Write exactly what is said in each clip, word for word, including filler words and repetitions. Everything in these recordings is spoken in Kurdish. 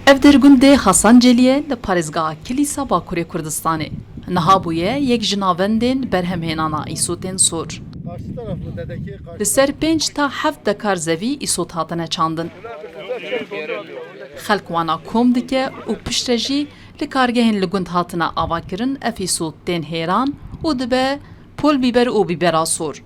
Ev der gundê Hasancelî ye li parêzgeha Kilîsa Bakurê Kurdistanê. Niha bûye yek ji navendên berhemhênana îsotên sor. Li ser pênc ta heft dekar zevî îsot hatine çandin. Xelk wana kom dike û piştre jî li kargehên li gund hatine avakirin ev îsot tên hêran û dibe pol bîber û bîbera sor.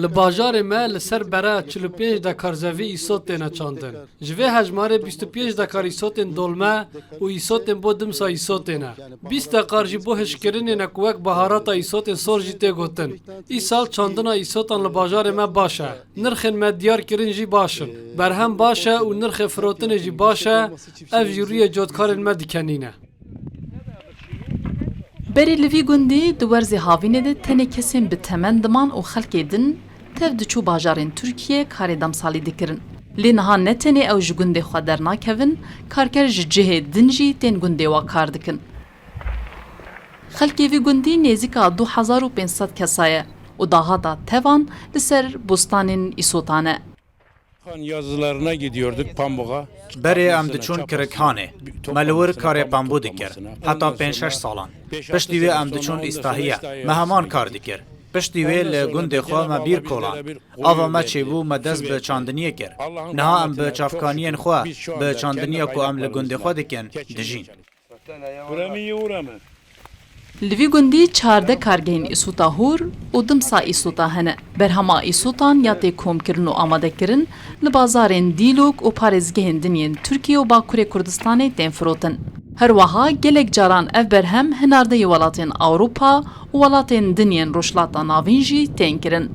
Li bajarê me li ser bere çil û pênc dekar zevî îsot têne çandin. Ji vê hejmarê bîst û pênc dekar îsotên dolme û îsotên bo dimsa îsotê ne. Bîst dekar jî bo hişkirinê ne ku wek baharata îsotên sor jî tê gotin. Îsal çandina îsotan li bajarê me baş e. Nirxên me diyar kirin jî baş in. Berhem baş e û nirxê firotinê jî baş e. Ev jî rûyê cotkarên me dikenîne. Berê li vî gundî di werzê havînê de tenê kesên bi temen diman û xelkê din tev diçû bajarên Tirkiyê karê demsalî dikirin. Lê niha ne tenê ew ji gundê xwe dernakevin, karker ji cihê din jî tên gundê wa kar dikin. Xelkê vî gundî nêzîka du hezar û pênc sed kesa ye û dahata tevan li ser bostanên îsotan e. Yazılarına gidiyorduk, Pamuk'a. Berê em diçûn Kirikhanê. Me li wir karê pembû dikir. Heta pênc şeş salan. Piştî wê em diçûn Îstahiye. Me heman kar dikir. Piştî wê li gundê xwe me bîr kolan. Ava me çêbû, me dest bi çandiniyê kir. Niha em bi çavkaniyên xwe, bi çandiniya ku em li gundê xwe dikin, dijîn. Buramı iyi uğramı. Li vî gundî çardeh kargehên îsota hûr û dimsa îsota hene. Berhema îsotan ya tê komkirin û amadekirin li bazarên Dîlok û parêzgehên din yên Tirkiye û Bakurê Kurdistanê tên firotin. Her wiha gelek caran ev berhem hinardeyî welatên Ewropa û welatên din yên Rojhilata Navîn jî tên kirin.